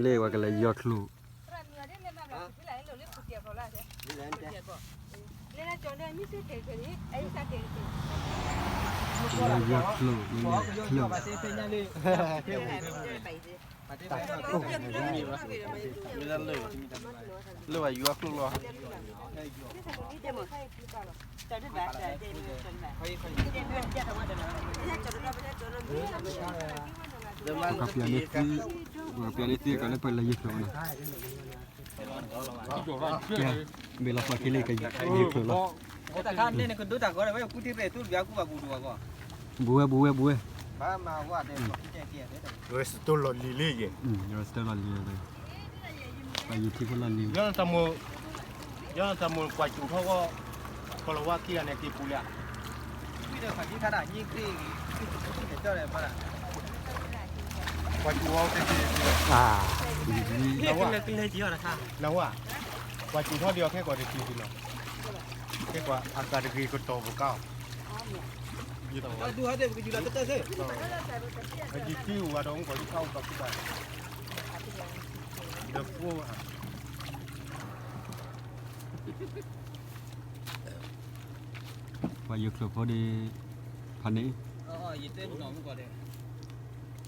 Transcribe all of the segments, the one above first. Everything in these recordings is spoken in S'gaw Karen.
လ့ၣ်ဝဲကလဲၤယီၤချိၣ်, လဲၤယီၤချိၣ်, လဲၤချိၣ်, လၢယီၤချိၣ်လီၤ, ပှၤပျးန့ၢ်သံ, ပှၤပျးန့ၢ်သံကီးလၢပှၤလဲၤယီၤချိၣ်န့ၣ်, ကဲ, ဘ့ၣ်လီၤသီခ့လ့ၣ်ကယီၤချိၣ်လီၤ, တခါန့ၣ်နကဒိတၢ်ဂီၤဒီး ဝဲကူထံပှဲၤသူတဘျီကူဘၣ်ကူတဝီဂီၢ်, ဘူးဝဲ ဘူးဝဲ ဘူးဝဲ, ရစတိလီၤလံၤလံယဲ, ရစတိလီၤလံၤ, ပှၤယံၤထံဖိလီၤလံၤ, ယတၢ်မိၢ်ကွၢ်စူၣ်ထီၣ်ဂီၢ်, ကီၢ်လီၤဝါခံဂၤန့ၣ်က့ၤပူၤလံ, ကွၢ်စူၣ်ဝဲ, နဝဲ, ကွၢ်စူၣ်ထီၣ်ဒံးအီၤခဲကီးတက့ၤနီၤ, ခဲကီးအကၤတဂ့ၤကတီၤပကါအီၤ, ယတၢ်ဒူၣ်ဟဲဒၣ်ပကယူၤလီၤတၢ်တၢ်သ့ၣ်, ယတံၢ်ဝဲဒီးမုၢ်ကီးယဖးအိၣ်ပှၤကူဘၣ်, ဒီးပှၤ ပှၤယိၤချိၣ်ဖိဒီး, ဖးန့ၣ်,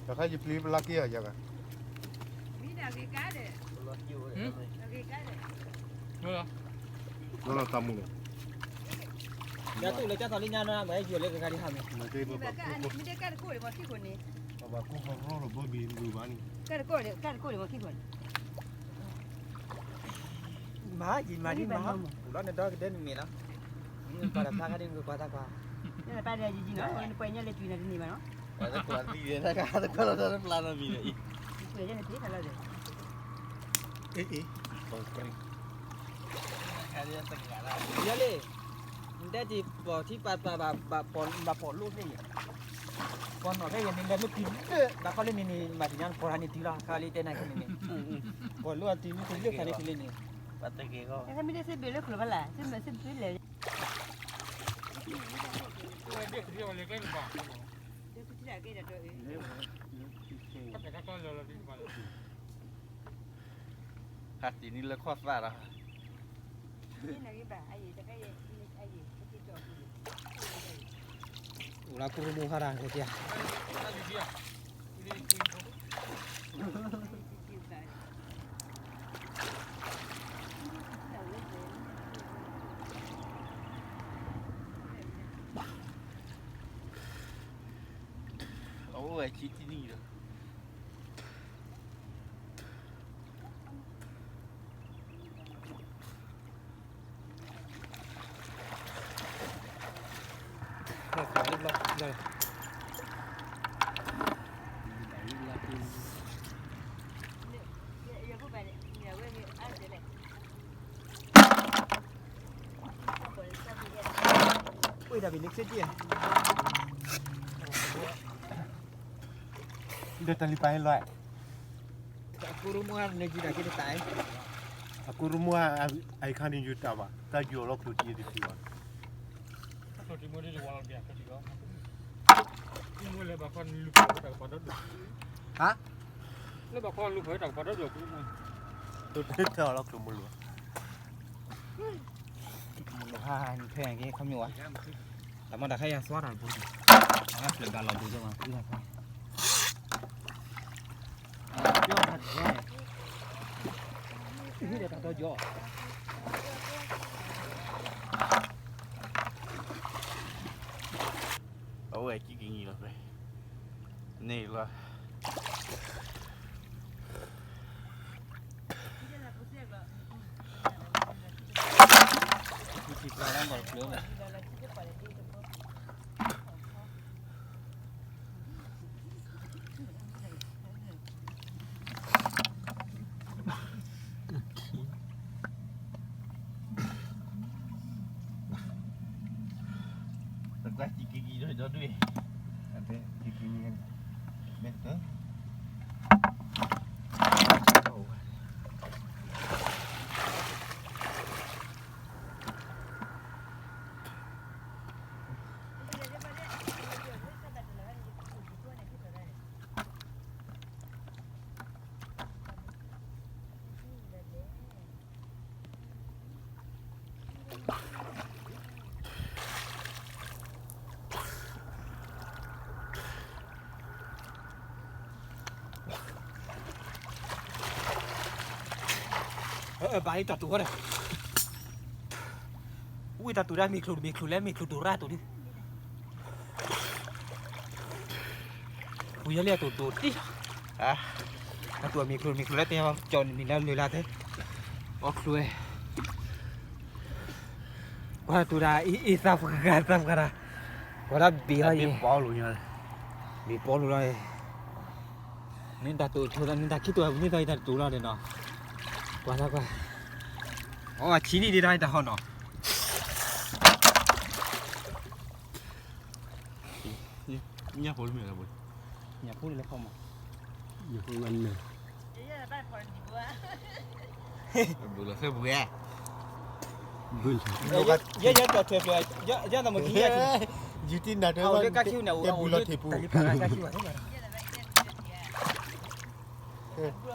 တခါယပျံၤပလီၢ်က့ၤအီၤယၤဂၤ, လီၤတၢ်မူန့ၣ်, ယတူၢ်လၢကၢ်သီလံညါနီၤ မ့ၢ်ဟဲယိၤလၢကဂၤဒံးဟးမ့ၢ်, မ့ၢ်တကၢ်တကိၣ်လၢမ့ၢ်ခံခိၣ်န့ၣ်, ဘၣ်ကူကီၢ်ရီၣ်လီၤဘီဘံလူၤဘၣ်န့ၣ်, ကၢ်တကိၣ်လၢမ့ၢ်ခံခိၣ်န့ၣ် မၤယံာ်မၤဒံးမၤ, ပူၤလီၤနဒီကဒဲနမ့ၢ်လီၤ, နကွၢ်တၢ်ဖျါခါဒ်နကကွၢ်တၢ်ကွၢ်, နပှဲၤညါလၢကွံာ်နၤတန့ၢ်ဘၣ်နီၤ, ကွၢ်တၢ်ကွၢ်သံန့ၣ် တၢ်ကွၢ်လီၤတၢ်တဖျါနီတမံၤဒီးအံၤ, ကွဲးညါနသ့ဖးလီၤဒီး, အ့ၣ်အ့ၣ်, ယလံ, နတဲတံၢ်ပီၢ်ထံပာ်ပာ်ဘၣ်, ဘၣ်ပီၢ်လိၣ်ဖဲယံၤ, ပီၢ်နီၢ်ဖဲယံၤန့ၣ် လဲၤမ့ၢ်တုၤလၢဘၣ်ခီလၢန့ၣ်န့ၣ် မၤတံၢ်ညါနပီၢ်ရၤန့ၣ်တုၤလီၤ ခါလံတဲနၤခဲန့ၣ်န့ၣ်, ပီၢ်လိၣ်အတုၤမ့ၢ်တုၤလၢခါန့ၣ်တုၤလၢန့ၣ်, မ့ၢ်တဲစ့ဘ့ၣ်လၢချိၣ်ဖဲလဲၣ်, စ့မ့ၢ်စ့ဘ့ၣ်လဲၣ်, ဟးတံၢ်န့ၣ်လၢခီၣ်သၣ်ဒီး, အိၣ်လၢကူရမူဟါရၤကဲ, အအိၣ်ဝဲခံတနံၣ်ဒီး ဒီးတၢ်လံပာ်ဟဲလီၤ, အကူရမူန့ၣ်ယူၤတၢ်က့ၤတတၢ်, အကူရမူအံၤခါန့ၣ်ယူၤတၢ်ဘၣ်, တၢ်ယူၤအီၤလီၤချိၣ်တံၢ်တထံၣ်ဘၣ်, ဟါ, လၢဘၣ်ခီလူၤဖဲတၢ်ကပီၤဒီဒူၣ်, တၢ်အီၤလီၤချိၣ်မူလိၤ, မူလိၤဟါနဖဲက့ၤခီမ့ၢ်ဝဲ, တၢ်မၤတၢ်ခါယၤသွါတၢ်တပူၤ, အဝဲပျဲၢ်ဘၣ်လီၤဒူၣ်ဒိၣ်မး, ဟံးဒီးတၢ်တီယီၤ, အဝဲကံက့ၤညီလီၤဖဲ, န့ၣ်လီၤ. တၢ်ကွၢ်ကံက့ၤကံၤဒီးဒွဲၣ်, ကံက့ၤကံၤ, မ့ၢ်တၢ် တၢ် ဘၣ်အံၤတၢ်တူၢ်ဝဲဒၣ်, ဝံၣ်တၢ်တူၢ်ဒၣ်မ့ၢ်ချိၣ်တမ့ၢ်ချိၣ်လဲၣ် မ့ၢ်ချိၣ်တူၢ်ရၣ်တူၢ်ဒံး, ပူၤယဲလၢအတူၢ်တူၢ်တံၢ်လီၤ, အတူၢ်မ့ၢ်ချိၣ်မ့ၢ်ချိၣ်လဲၣ် တဲကၠီနံၤလၢလၢ်လၢ်သ့, အီၣ်ချိၣ်ဝဲ ကွၢ်တူၢ်ဒၣ်အံၤ အံၤသးပှၢ်သးပှၢ်တၢ်, ကွၢ်ဒၣ်ဘ့ၣ်အီၤယဲ, ဘ့ၣ်ပီလူၤလီၤ, နတၢ်တူၢ်ထီၣ် နတၢ်ခံတူၢ်ဝဲပူၤန့ၣ်သီအံၤတၢ်တူၢ်လီၤဒီးနီၤ, ကွၢ်သးကွၢ်, အီၣ်ဆံးနံၣ်ဒံးတၢ်တၢ်ဟီနီၤ, ညၣ်ဖိတမ့ၢ်လၢပူၤ, ညၣ်ဖိလၢဖီမး, ညၣ်ဖိဝဲန့ၣ် ဘုလီၤသ့ၣ်ပူၤဧါ, ဘုလီၤ, ယဲယဲကီၢ်ထွဲပျၢၤ, ယဲတၢ်မၤကံယဲ, ယူၤတံၢ်နၤတဲ, အအိၣ်လၢကါဆူန့ၣ် အအိၣ်လၢတၢ်လံၤပာ်ကါဆူဘၣ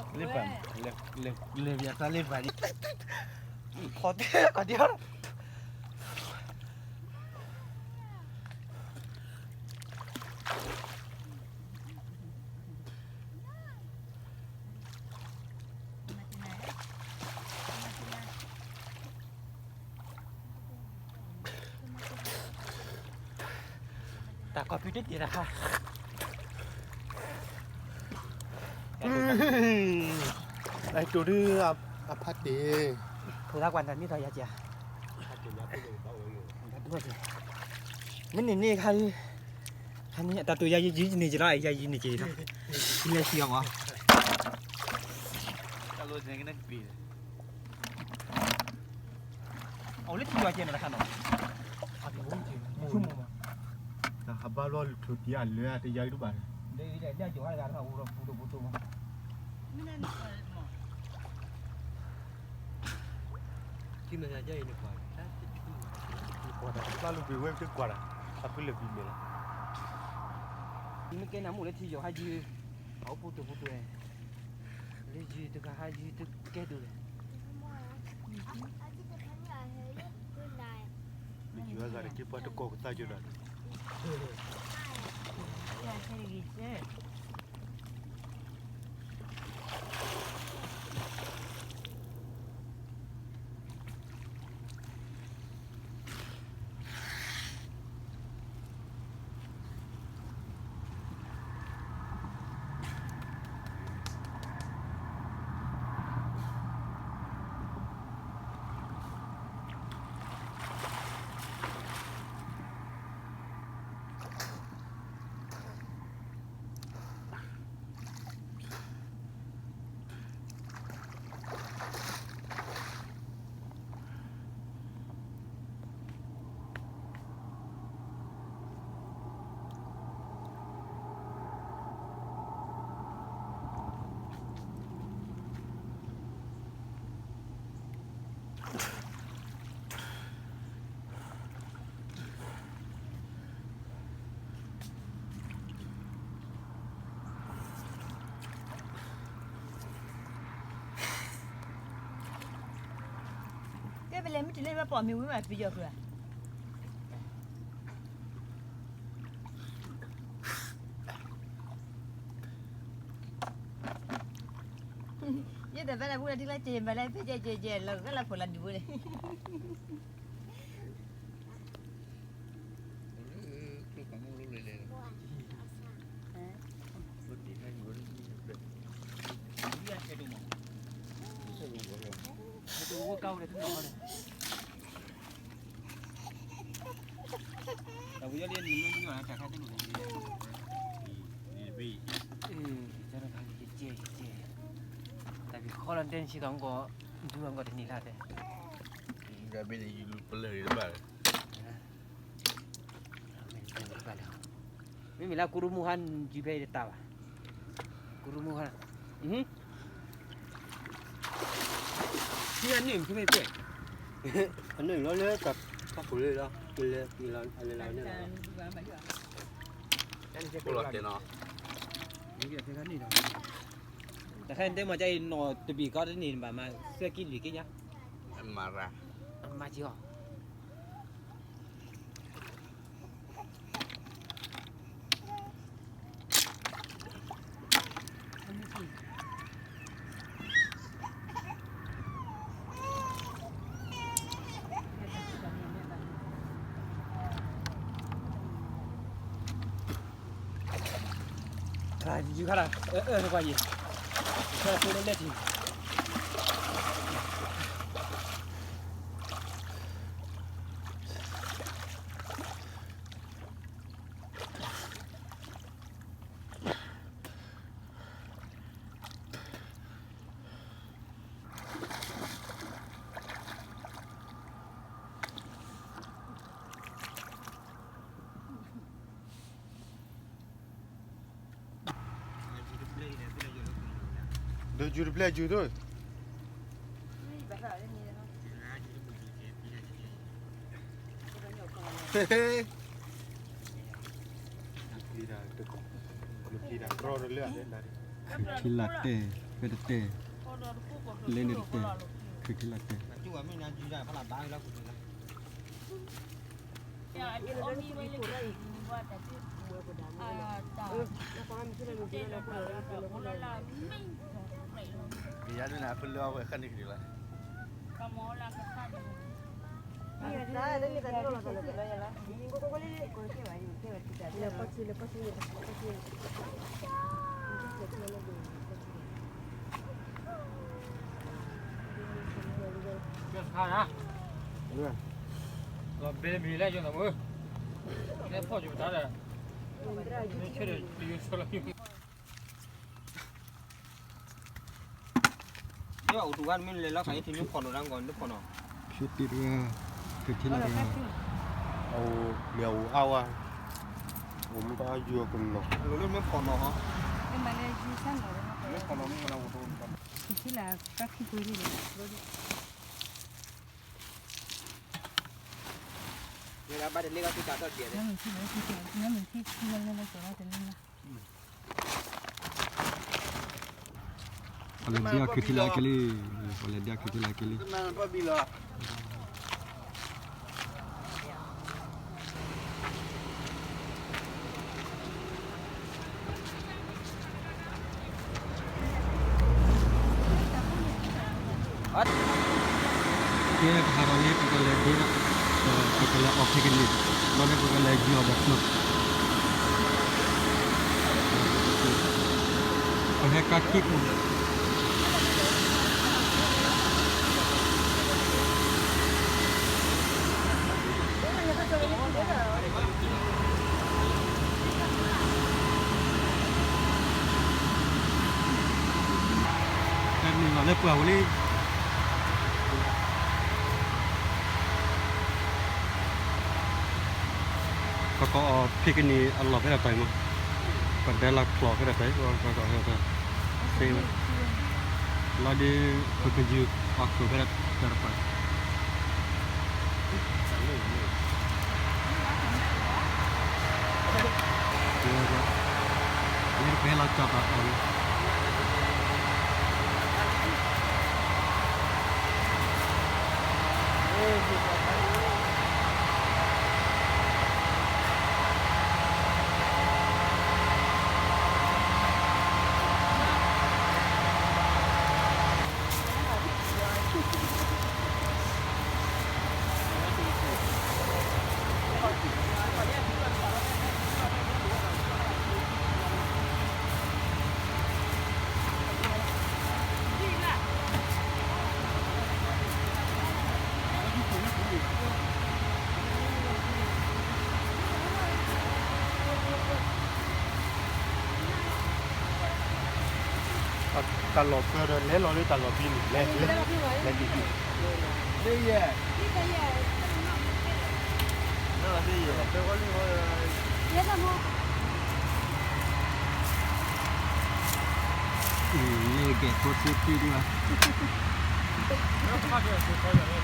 ်, လ့ပာ်, လဲၤပျးသးလ့ပာ်ဒံး, ခီတဲကီၢ်ဒံး တၢ်ကီၢ်ပူၤတဒံးတခါ, အဲတိၢ်ဒုးအဖးတ့ၢ်, ဖိသၣ်ကွၢ်တၢ်န့ၢ်ထီၣ်ယၤက့ၤ, မ့ၢ်န့ၣ်န့ၣ်ခါ, ခါန့ၣ်တၢ်တိၢ်ယၤယံၤန့ၣ်က့ၤလီၤ, ယၤယံၤန့ၣ်က့ၤလီၤ, လဲၤဆံးအီၤမး အလၢထံယွၤကဲနီၤတခါနီၤ, တၢ်ဟးဘၣ်လီၤလၢထိၣ်တံၢ်အလၢတယါအံၤတဘၣ်န့ၣ်, ထံမဲာ်ညါအံၤန့ၣ်ကွၢ်, နကွၢ်တၢ်တဖျါလၢပှၤဝဲတကွၢ်တၢ်, အဖုလၢာ်ပံၤမဲာ်လီၤ, မ့ၢ်ကဲနၤမိၢ်လၢထံယွၤဟးယံၤ, အအိၣ်ပူၤတိၢ်ပူၤတိၢ်, လၢယံၤတဂၤဟးယံၤတကဲဒိၣ်လဲၣ် မ့ၢ်ယွၤဂၤတက့ၢ်ပှၤတကီၢ်ကသးကၢၤဒီး, တဲပလဲၤမ့ၢ်တုၤလၢပပိာ်မ့ၢ်ဝံၤမး ပယီၤဃုာ်ဧါ, ယတဘၣ်လၢပူၤလၢထံလၢက့ၤမးလၢ ဖဲကဲကဲကဲ လီၤကလၢဖိလၢဒူၣ်ဘိန့ၣ် တၢ်က့ၤခီလီၤတဲနဆံးကီး ဒူအကီၢ်တနံၤလၢ်တဲ ပလၢၢ်တဘၣ်လၢ မ့မ့ၢ်လၢကူရူမူဟါ နစုဖဲအံၤတတၢ်ဘၣ်, ကူရူမူဟါ, ထံအန့ၣ်မ့ၢ်ဖဲကွဲၢ်, အန့ၣ်လီၤလၢတၢ်ခိၣ်လၢလီၤ, ကလဲၤက့ၤလီၤအလဲၤလီၤန့ၣ်လီၤ, အိၣ်လီၤတဲနီၤ, တခါတဲမၤကါအံၤနီၤတဘ့ၣ်ကီတန့ၢ်ဘၣ်မး, သၢကံလွံၢ်ကံညါ, မၤရၤ, မၤကီၤ Thank you. ယူၤခါလၢ အၢ အၢ တကွၢ်ယံၤ ကၢ်ဖိလၢလဲၣ်ထံး ဒီးယူၤတပျဲၢ်ယူၤသိး ဟ့ၣ် ဟ့ၣ် ထံလၢတဲာ် ဖဲတတဲာ် လဲန့ၣ်တတဲာ် ခုထံလၢတဲာ် ကယၤဒ်န့ၣ် အဖုလၢအဝဲခါန့ၣ်ကဒံးလီၤ လီၤဘဲမံၤလၢယိၤသးမုၢ် လဲၤဖီၣ်ယိၤတၢ်ဒီး မ့ၢ်ဆၢဒီး ယအိၣ်တူၢ်ဝဲမ့ၢ်လဲၤလီၤခါအံၤထံမ့ၢ်ဖီၣ်နီၤတၢ်ဂီၤန့ၣ်ဖီၣ်နီၤ ခံတံၢ်တဂၤ ခံထံလၢတဂၤ အိၣ်မ့ၢ်အိၣ်အါဝဲ အိၣ်မ့ၢ်တၢ်ယူၤကနီၤ လၢမ့ၢ်ဖီၣ်နီၤဟီ မ့ၢ်ဖီၣ်နီၤမ့ၢ်ဝဲလၢအိၣ်တအိၣ် ဝဲဒၣ်ဘၣ်တလ့ကီၢ်ထံတၢ်ထီၣ်တကဲးန့ၣ် ပှၤလဲၤဒံးအီၣ်ခုထံလၢအက့ၤလံ ပှၤလဲၤဒံးအီၣ်ခုထံလၢအက့ၤလံ ကဲ ပဟးထီၣ်လံ ပကလဲၤဒံး ပကလဲၤအီၣ်ဖဲကနံၣ် ဘျီန့ၣ်ပကလဲၤယူၤအီၤဒီးကျိ ပဟဲကါခံခိၣ် တၢ်န့ၣ်လီၤလၢပှၢ်ဝဲလံ ကကအီၣ်ဖဲကနံၣ်အလီၢ်ဖဲဒၣ်ပၢ်မး ပဒဲလီၤချီၣ်ဖဲဒၣ်ပၢ်မး ကကအီၣ်ဖဲဒၣ်ပၢ် လီၤဒုး ပကယူၤအီၣ်ခိၣ်ဖဲဒၣ်ပၢ် လၢပဟဲလီၤကၠီၣ်ပာ်အီၤန့ၣ် တၢ်လီၢ်ပၢၢ်ဒီး လဲၤလီၤလၢတၢ်လီၢ်ဖဲန့ၣ် လဲၤ လဲၤတံၢ်တံၢ် လၢယဲၢ် လၢယဲၢ် လၢယဲၢ် လၢယဲၢ် ဖိသ့တံၢ်ဒံးဘၣ် တဲန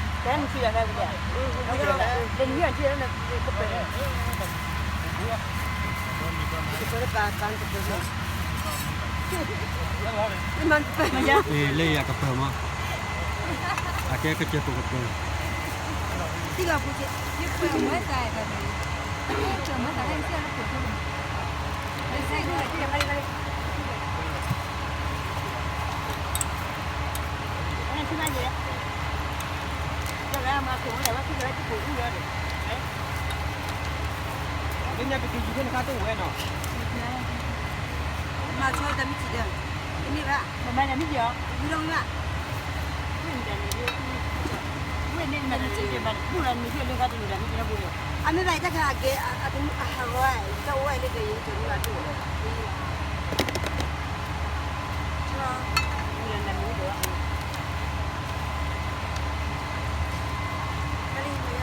ထံၣ်လၢ တနံၤအထံၣ်လၢ ကပၢၢ် ကပၢၢ်တၢ်တပၢၢ် မၤတပၢၢ် လၢယၤကပၢၢ်မး အကဲကစၢၢ်ကိးကပၢၢ် ထံလီၤပူၤက့ၤ ယပၢၢ်မၤသး ယပၢၢ်မၤသး ဟဲကစၢၢ်လၢပူၤ လၢညါပကယူၤဖဲနခါတအိၣ်ဝဲနီၤ, ပ မၤဆိတၢ်မံထံၣ်ဒီး, တမ့ၢ်ဘၣ်, မၤမၤတၢ်မံထံၣ်အီၤ, ဝံၤလီၤဝံၤဘၣ်, ဝဲန့ၣ်တၢ်န့ၣ်, ဝဲန့ၣ်မၤတၢ်မံထံၣ်ဘၣ်န့ၣ် ပူၤလီၤမံထံၣ်လၢခါတလိၣ်တၢ်မံထံၣ်လၢပူၤလီၤ, အမ့ၢ်ဘၣ်တၢ်ခါအကဲ, အဟးဂီၤ, တၢ်အိၣ်ဝဲလၢကယံၤကၠီၤမံဘၣ်တအိၣ်လီၤ, ဝံၤလီၤ, ဝံၤလီၤန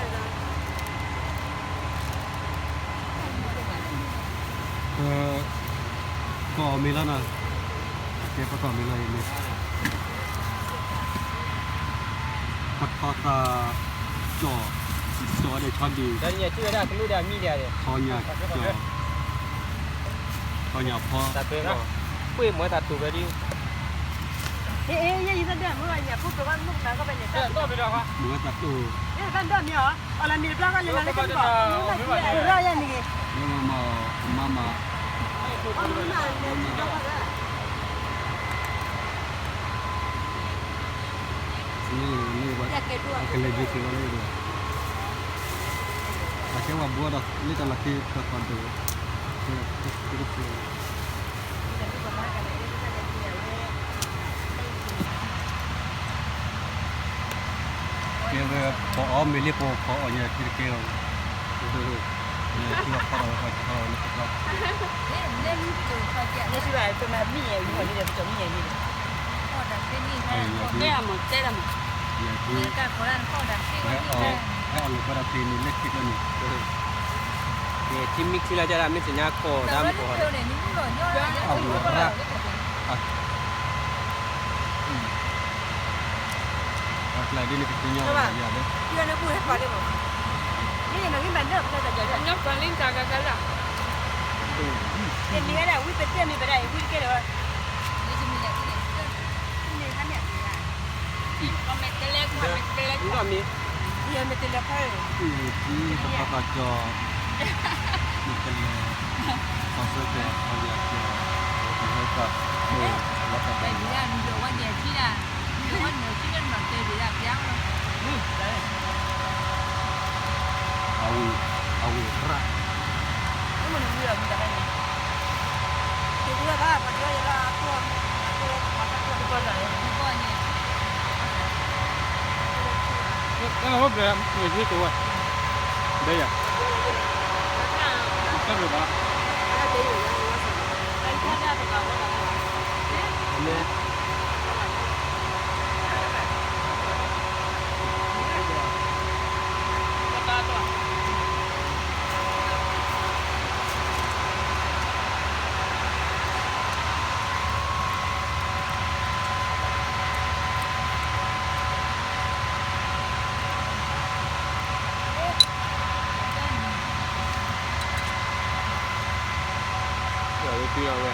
မံၤဒီး ပကီၢ်မ့ၢ်လီၤနီၤ, အကဲပကီၢ်မ့ၢ်လီၤအံၤန့ၣ်, ပထီသးကၠီၣ်, ကၠီၣ်ဒဲးဆီဒံၣ်, ထီညၣ်ကၠီၣ်, ထီညၣ်ဖီ, ပှ့ၢ်မွဲသးတိာ်ဖဲဒ်, မွဲသးတိာ်, လၢမၤ, အကလဲၤယုၤက့ၤလီၤလၢ, အကဲဝဲဘှီဒီးလၢတၢ်လီၢ်ခံတသီဒိၣ်, ကဲဝဲပအီၣ်မ့ၤလၢပခီအီၣ်ညါခံတကဲလီၤ, ထံလီၤခီဒီးဝဲပှၤကထီလီၤလၢပခီ, လၢထံဘၣ်ပမၤမံၣ်ယဲၢ်မံၣ်လံဒီး ပကီၢ်မံၣ်ယဲၢ်မံၣ်လံ, တဲအမၤတဲဒၣ်မး, ဟဲအီၣ်လိာ်ကွဲဒီးသ့န့ၣ် လၢခံကန့ၣ်, ထံမံၤခံလၢ်ဒၣ်မ့ၢ်သ့ၣ်ညါကီၢ်ဒၣ်မ့ၢ်ကီၢ်, အဝံၣ်ရၣ်, အကျါဒ်န့ၣ်ကသ့ၣ်ညါဝဲယၤလၢ, မ့ၢ်မ့ၢ်, မ့ၢ်တလဲၤ, ခီဆၢကၠီၤ, ခီယၤကၠီၤ, ဝဲတဟဲကၠီၤ, လီၤတၢ်ဘၣ်, အဝံၣ်, အဝံၣ်ရၣ်, တၢ်အိၣ်ဘျဲၣ်မ့ၢ်ထံတဝဲ, ဘၣ်ယၤ, တၢ်ဘျဲၣ်ဘၣ်, အမ့ၢ် ဝဲ,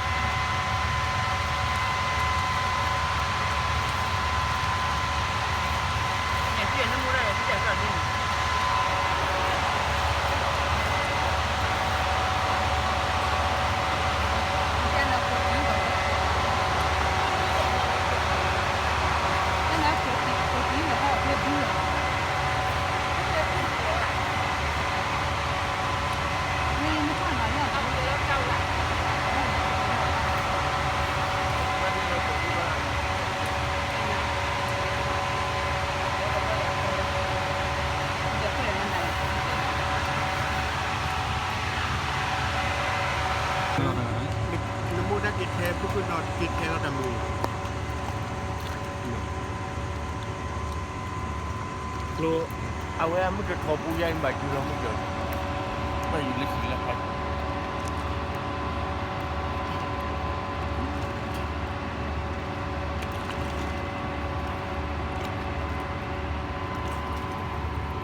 နမိၢ်တၢ်က့ၤထဲဖုၣ်ဖုၣ်နီၤ တက့ၤထဲလီၤတၢ်မုာ်, အဝဲမုၢ်တထီပူၤယါအံၤဘၣ်ကၠူလီၤမုၢ်ကၠီ, ဘၣ်ယံၤလၢခံလၢခ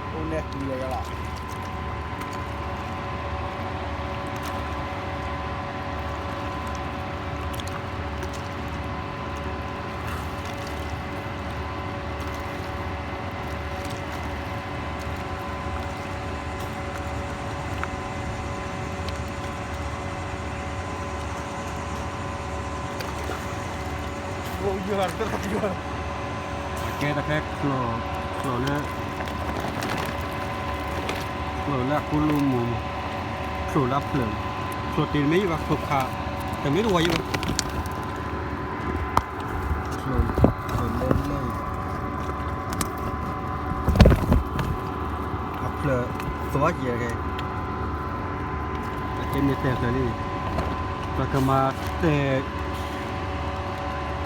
ါ အိၣ်နဲၣ်ကွံာ်ယၤယၤလီၤ. အကဲတၢ်ဖဲ ချိၣ်လၢ ချိၣ်လၢအကူလူမူ ချိၣ်လၢဖျၢၣ်, ချိၣ်တ့ၢ်တမ့ၢ်ယံၤဘၣ် ချိၣ်ခး, တမ့ၢ်တဝီယံၤဘၣ်, သဝီကဲ, အကဲန့ၣ်တဲာ်ဖျၢၣ်လံ, ပကမၤတဲာ်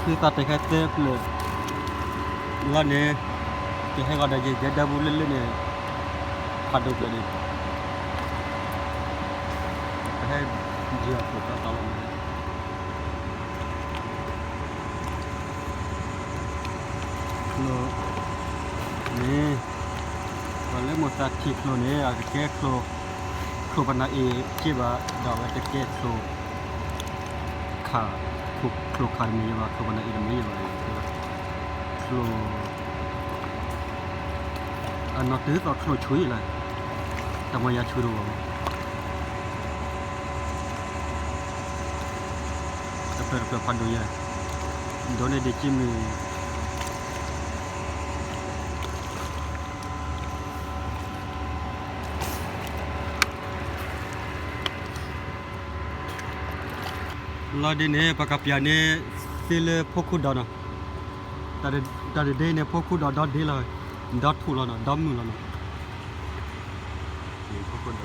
ဖုသးတဲာ်ခဲသၢဖျၢၣ်လီၤန့ၣ်, ကဟဲဂီၤဒီးယဲၢ်ကဲဒၢပူၤလၢလၢန့ၣ်, ဖးဒိၣ်ဖျၢၣ်န့ၣ်, ကဟဲယဲၢ်ဖျၢၣ်တီတီလီၤန့ၣ် န့ၣ်, ပှၤလၢမိၢ်သးထံၣ်ချိၣ်န့ၣ် အကကဲချိၣ်, ချိၣ်ပနၢ်အ့ၣ်က့ဘၣ်, ဒီးအဝဲတကဲချိၣ်ခါ, ချိၣ်ခါတမ့ၢ်ယဲဘၣ်, ချိၣ်ပနၢ်အ့ၣ်တမ့ၢ်ယဲဘၣ်, ချိၣ်, အနီၢ်တုၤသိးချိၣ်ဆူၣ်ယဲလီၤ, တမ့ၢ်ယၤဆူၣ်တဝီ တဖျၢၣ်တဖျၢၣ်ဖးဒိၣ်ယဲ, ဒိးန့ၢ်ဒံးကံမုၢ် လီၤဒ်န့ၣ် ပကပျၢ်န့ၢ်သ့လၢဖိခိၣ်ဒီးနီၤ, တၢ်တဒ့န့ၣ် ဖိခိၣ်ဒီးဒီဒ့လီၤ, ဒီထူၣ်လီၤနီၤ, ဒီမုၢ်လီၤနီၤ, ဖိခိၣ်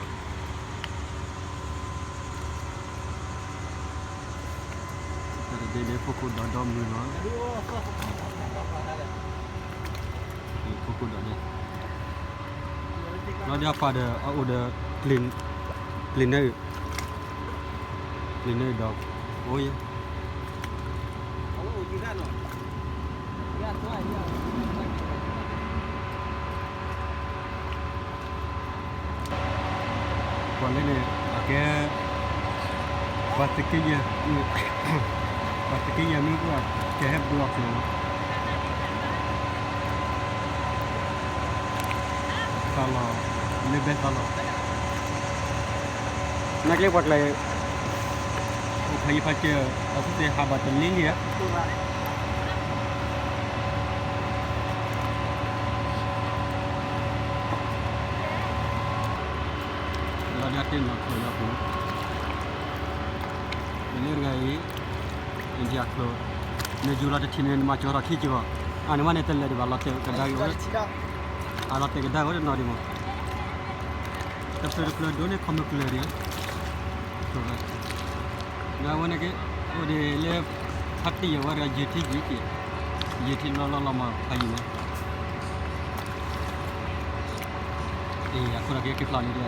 ဒီး တၢ်တဒ့န့ၣ် ဖိခိၣ်ဒီးဒီမုၢ်လီၤ, ဖိခိၣ်ဒီးန့ၣ်, လီၤဒ်အပၢ်ဒီး အအိၣ်ဒီး ပျ့ၤနဲၣ်အုၣ်, ပျ့ၤနဲၣ်အုၣ်ဒီး အိၣ်ယဲ ပှၤလၢန့ၣ် အကဲ ပှၤသုးက့ယဲၢ်, ပှၤသုးက့ယဲၢ်မ့ၢ်ပှၤကဟဲဘုးအီၣ်ကျိၤ သးလီၤ, လၢဘဲသးလီၤ, နာ်က့ပှၤကျါ အိၣ်ဖးယံၤဖးစၢၤ အသုသ့ၣ်ဟးဘၣ်တလံလံဧါ လီၤဒၣ်တ့ၢ်နီၢ်ခိၣ်လၢပူၤ, မ့ၢ်လၢတဂၤအံၤ India ချိၣ်, နယူၤလီၤတထံၣ်န့ၣ် နမၤကၠီထီၣ်ခံကၠီ, အန့ၣ်မးန့ၣ် တလဲၤဒံးဘၣ် လီၤတဲာ်ကဒါက့ၤအိၣ်, အလီၤတဲာ်ကဒါက့ၤအိၣ်တနီၤဒံးမး, တဖျၢၣ်တဖျၢၣ်ဒိးန့ၢ်ခီမုၢ်ကလၢၤဒံး, နဝဲန့ၣ်က့ အိၣ်ဒံးလၢ ဖါတံၢ်ယဝဲတဂၤ ယုၢ်ထံယုၢ်က့ၤ, ယုၢ်ထံလီၤလီၤလီၤမးဖးယံၤန့ၣ် အံၤ အခိၣ်ဒီးက့ၤက့ၤဖျါလံဒၣ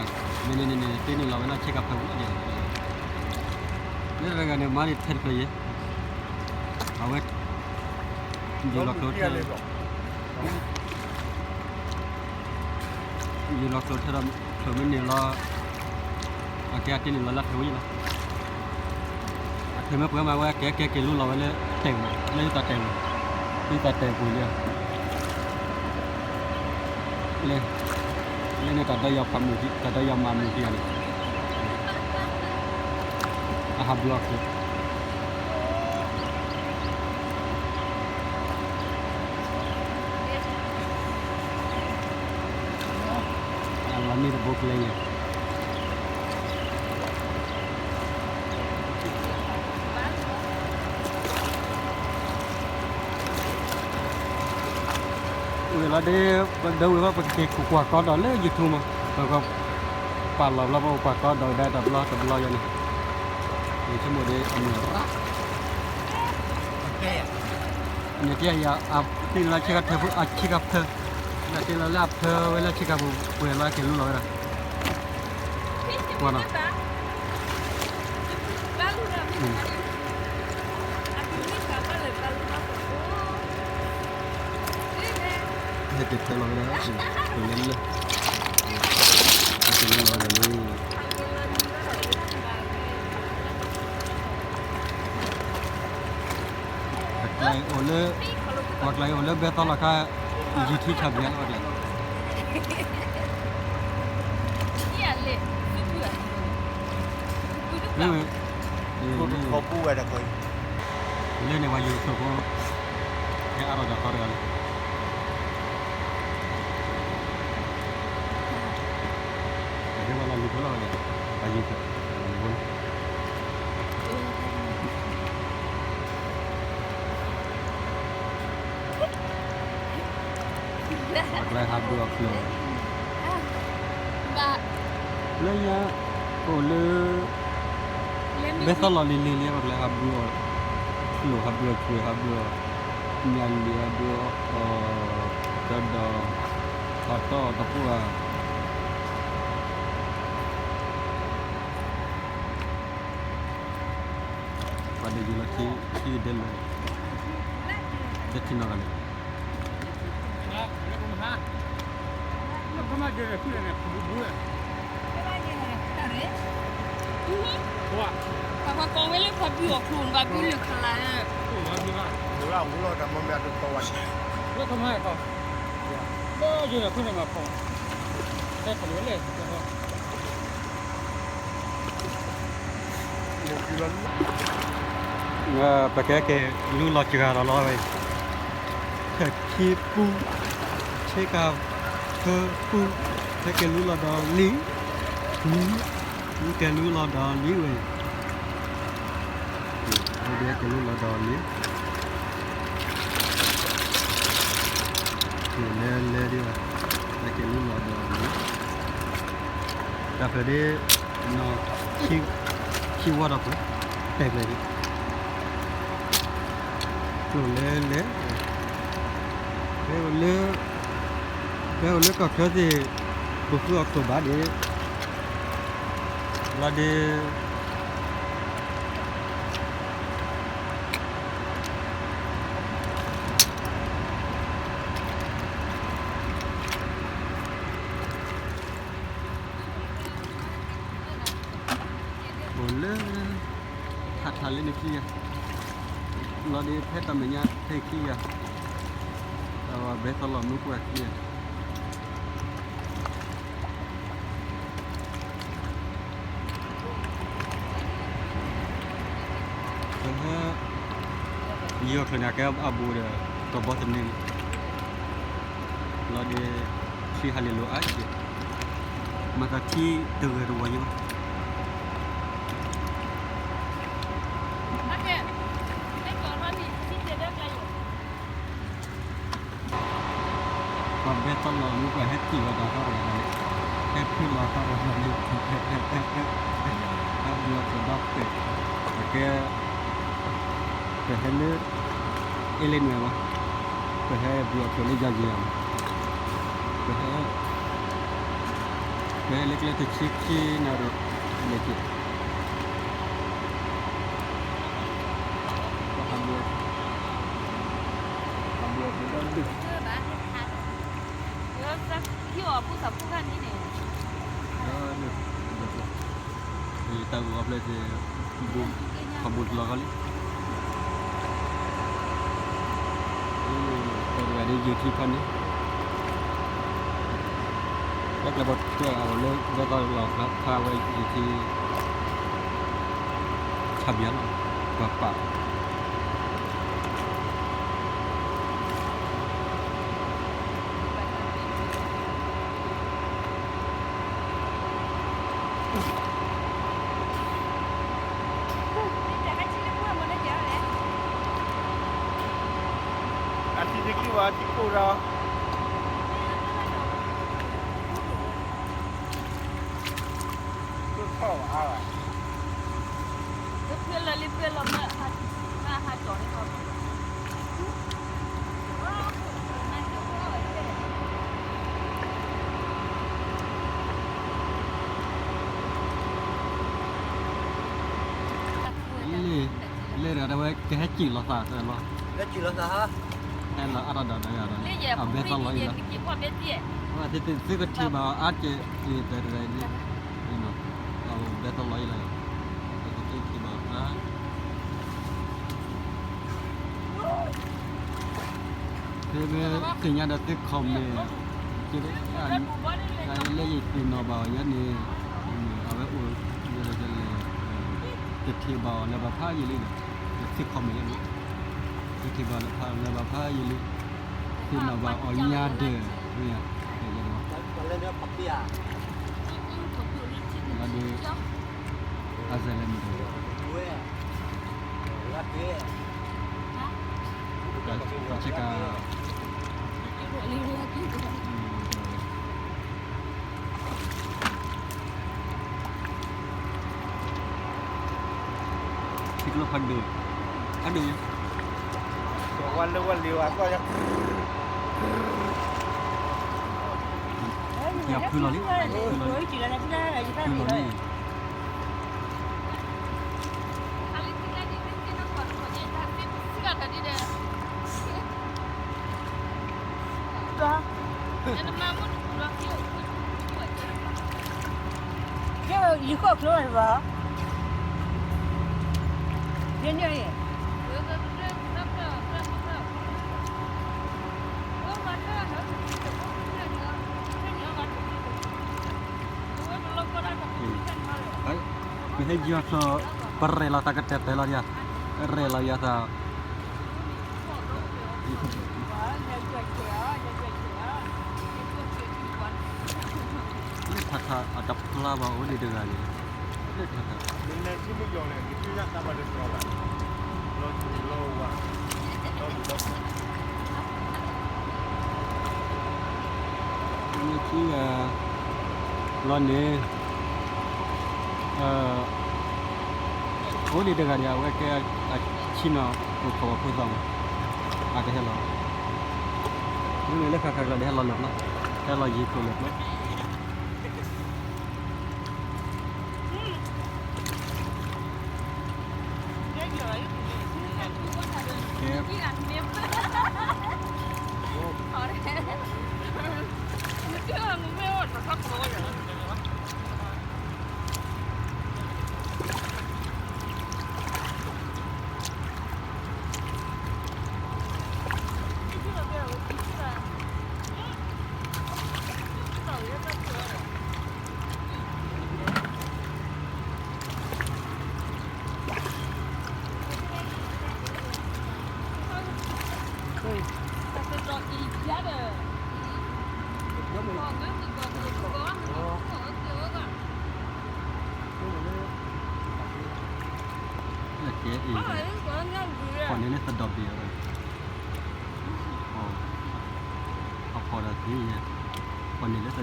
်, မ့ၢ်န့ၣ်န့ၣ် တ့န့ၢ်လီၤဝဲလၢဆ့ကၤဖၢပူၤဒၣ်, လၢတဂၤန့ၣ် မၤန့ၢ်ထဲတဖျၢၣ်ယဲ, အဝဲ ယူၤလီၤကျိၤ ယူၤလီၤကျိၤထဲဒီး ဖျၢၣ်မ့ၢ်န့ၣ်လီၤ, အကဲအတ့န့ၣ်လီၤလၢဖျၢၣ်ဝဲလီၤ, အဖျၢၣ်မ့ၢ်ပှဲၤမးဝဲ ကဲကဲက့ၤလူလီၤဝဲလၢတဲာ်မး လၢယသးတဲာ်မး, ယသးတဲာ်ပူၤလံ, လၢ လၢန့ၣ်တၢ်ဒီးယီၤဖးမုၢ် တၢ်ဒီးယီၤမၤမုၢ်ခံဂၤန့ၣ် အဟးဘုးအီၣ်ကျိၤ အလီၤမ့ၢ်တဘိကျဲယဲၢ် ဝံၤလီၤဒ် ပဒိဝံၤဘၣ် ပကက့ၤကွၢ်ကီဒီးလၢ YouTube မး ပကပာ်လီၤဘျီ ပကွၢ်ကီဒီးကဒါတဘျီတဘျီယဲၢ်န့ၣ် ယဆိကမိၣ်ဒ်အမုၢ်ရၣ် န့ၣ်တယၤ အတ့လီၤဆ့ကၤထၢ အဆ့ကၤဖၢ နတ့လီၤလၢအဖၢဝဲလၢဆ့ကၤပူၤ ပှဲၤလီၤက့ၤလူလီၤဝဲဒၣ် ကွၢ်နီၤ ဟဲက့ၤဖၢလီၤဝဲဒၣ် ပှဲၤလၢလၢ ဟဲက့ၤလူလီၤဝဲဒၣ်န့ၣ် ပှၤကျါအံၤအိၣ်လၢ ပှၤကျါအံၤအိၣ်လၢဘဲသီလီၤခါ YouTube ဆါဘျါလီၤ ပှၤကျါ မ့ၢ်ဝဲ လၢန့ၣ် ပှၤယူၤတခိၣ်ဖိ ဟဲအါထီၣ်ဒီးသီတဂၤလံ ပှၤလီၤလူၤဖိလီၤ ပှၤယူၤဖိ ပှၤကျါဟးဘုးအီၣ်ကျိၤ လၢညါ အိၣ်လၢ ဘဲသီလီၤလံၤလံၤလံၤ ပှၤကလဲၤဟးဘုအီၤ, လိၣ်ဟးဘုအီၤ ကွံာ်ဟးဘုအီၤ, ညၣ်လံၤဟးဘုအီၤ, ကၠီဒီး ဟးတီၢ်တပူၤဧါ, ပှၤဒိးယံၤလီၤခံ ခံကဒဲလၢ တထံၣ်နီတဂၤန့ၣ် ပှၤကွၢ်ဝဲလၢပှၤဘုအီၤချိၣ် ပှၤဘုလၢခလၤဧၢ, လၢခမါခီ, လၢယိၤန့ၣ်ဖုန့ၣ်မၤခီ, ဟဲခီဝဲလဲၣ်, ပကဟဲက့ၤလူလီၤစှၤဒီးလီၤဝဲ, ဆဲးခံပူ, ဆ့ကၤဖၢပူ, ဟဲက့ၤလူလီၤဒီးလံၤ, ဟဲက့ၤလူလီၤဒီးလံၤဝဲ, ဟဲက့ၤလူလီၤဒီးလံၤ, လဲၤလဲၤဒံးဘၣ်, ဟဲက့ၤလူလီၤဒီးလံၤ, တၢ်ဖျၢၣ်ဒ် နီၢ် ခံဝီဒီးဖျၢၣ်, တဲဖျၢၣ်ဒ် ကျိၣ်လဲၤလဲၤ, ဖဲအိၣ်လၢ ဖဲအိၣ်လၢကီၢ်ချၢသ့ၣ် ပဃုအီးခိၣ်ဘၣ်ဒ် လီၤဒ် အိၣ်လၢ ထးထးလၢန့ၣ်ခံဂၤ, လီၤဒ်ဖဲတၢ်မဲာ်ညါဖဲခံဂၤ, အဝဲဘဲသီလီၤမူခိၣ်ခံဂၤ ပဟဲ ယီၤချၢန့ၣ် အကဲအဘူးဒီး ကဘီသန့ၣ်န့ၣ် လီၤဒ် ထံဟးလ့လိၤအါက့ၤ, မၤသးထံတဂၤတဝီညါဘၣ်. ပှၤဘဲသီလီၤမူခိၣ်ဟဲထံၣ်ဝဲဒၣ်သီၣ်တဂၤန့ၣ်, ဟဲဖုလီၤသီၣ်တဂၤန့ၣ်, ဟဲဘုအီၤဒီးပှဲၤ, အကဲ ပဟဲလၢ အ့လ့နွဲၣ်မး, ပဟဲဘုအီၤဒီးလၢယၤယၤမး, ပဟဲ ပဟဲလၢကျဲတဆံခံနၣ်ရံၣ်, လဲၤက့ၤ ဟးဘုအီၤ, ဟးဘုအီၤဒီးဒုး တၢ်ဂီၤဖျၢၣ်သ့ၣ် ခီၣ်ဘိတလီၤဃီလံ, တဂၤဒ် ယိၤထံခီန့ၣ်, တၢ်ကျဲဘီထွဲအလီၢ်လၢ ဘဲသီလီၤဖးဝဲယိၤထံ ဆါဘျါလီၤ, ပှၤပာ် အထံတက့ၢ်ဝဲ အထံကိၢ်ဒီး ကဖီၣ်အါ, လ့ၣ်, လ့ၣ်ဒီးတဝဲကဟဲစံၣ်လီၤသးလီၤ, ဟဲလီၤအါထီၣ်ဒီးဒီးယၤဒီး အဘဲသီလီၤအံၤလီၤ, သုကထံၣ်ဘၣ်အီၤအါကဲၢ်အံၤ တဲတဂၤအံၤန့ၣ်, အဘဲသီလီၤအံၤလီၤ, သုကထံၣ်ဘၣ်အီၤအါ ဖဲမ့ၢ်သ့ၣ်ညါဒီးသု comment က့ၤ, လၢယသ့ၣ်နီၣ်ဘၣ်အီၤယဲန့ၣ်, အဝဲအိၣ်လၢလဲၣ်, တထံၣ်ဘၣ်အီၤလၢၤဘၣ်ဖးယံာ်လံဒီး သု comment ယဲန့ၣ်, တထံၣ်ဘၣ်လၢၤဘၣ်ဖးယံာ်လံ, သ့ၣ်နီၣ်ဘၣ်အီၤညါဒဲး, မ့ၢ်ဧါ, လၢဒ် အစဲးလဲၣ်မ့ၢ်တဂ့ၤ, ကဆ့ကၤ, ဖးဒိၣ်, ဖးဒိၣ်, ဝါလၢဝါလံၤဝါကီၢ်, ယဖုလီၤလံ, ဖုလီၤလံ, ဖုလီၤလံ. ပဟဲယီၤဖျိ ပရဲၣ်လီၤတၢ်ကတဲာ်တဲာ်လီၤဒံး, ရဲၣ်လီၤယၤသး လၢထးထးအတဖျါဘၣ်အိၣ်ဒံးတဂၤန့ၣ်, လၢထးထး, လၢထးထး, လီၤန့ၣ်, လီၤန့ၣ် အိၣ်ဒံးတဂၤန့ၣ် အဝဲကဲအဆံနီၤ အိၣ်ခိးဝဲဖိသၣ်မး, အကဟဲလီၤ, မ့မ့ၢ်လၢခါခါကျါဒီး ဟဲလီၤလၢာ်ဘျီ, ဟဲလီၤယံၤခိၣ်လၢာ်ဘျီ. ကဲအံၤ, ပှၤန့ၣ်လၢသဒီဘ့ၣ်အီၤ, အဖီဒီးသ့ၣ်ညါ, ပှၤန့ၣ်လၢ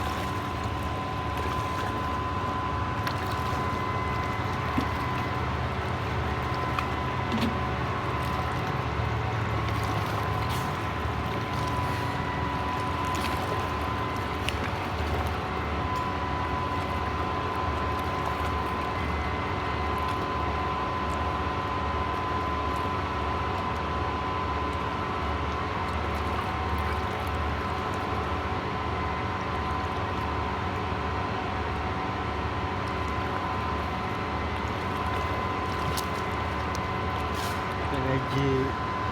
သဒီဘ့ၣ်. တဂၤယံၤ,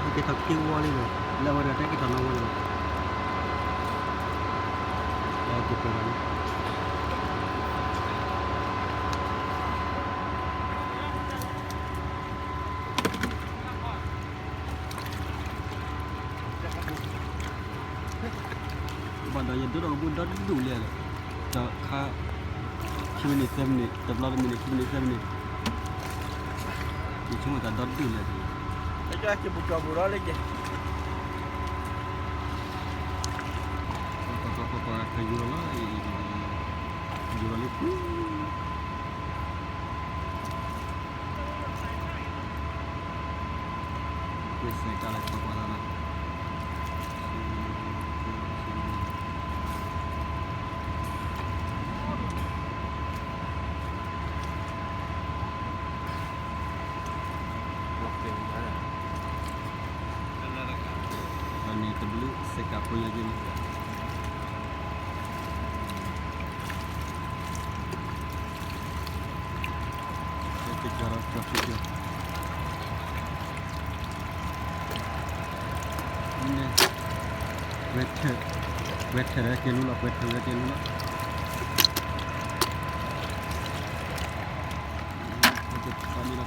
ဟဲက့ၤထီၣ်ခံဝီလံလီၤ, လၢအဝဲဒီးတဲက့ၤထီၣ်နီၢ်ဝီလီၤ, ယပှဲၤဘၣ်လံ. ဘၣ်ဒီးယဒိဒီးကဘူၣ်ဒီဒူၣ်လဲၣ်လီၤ, ဒီးခါ ခံမံးနံး သၢမံးနံး, တဘျီတမံးနံး ခံမံးနံး သၢမံးနံး, ယဆိကမိၣ်သးဒီဒူၣ်လဲၣ်, ကၠီပူၤကၠီပူၤဒီးလၢကဲ, ပှၤပှၤပှၤပှၤပှၤ ယူၤလီၤလီၤ, ယူၤလီၤလံပူၤ. ဝ့ၢ်စဲးကါလၢပှၤပှၤလၢ်လၢ်, လီၤန့ၣ်တဘျုးစဲးကါဖိယဲၢ်က့န့ၣ်, ကၠီဒီးကၠီဖံကၠီ, ဝဲထၢၣ်, ဝဲထၢၣ်ဒီးကဲလူလီၤ, ဝဲထၢၣ်ဒီးကဲလူလီၤ. လဲၤဃီဒီးလံ.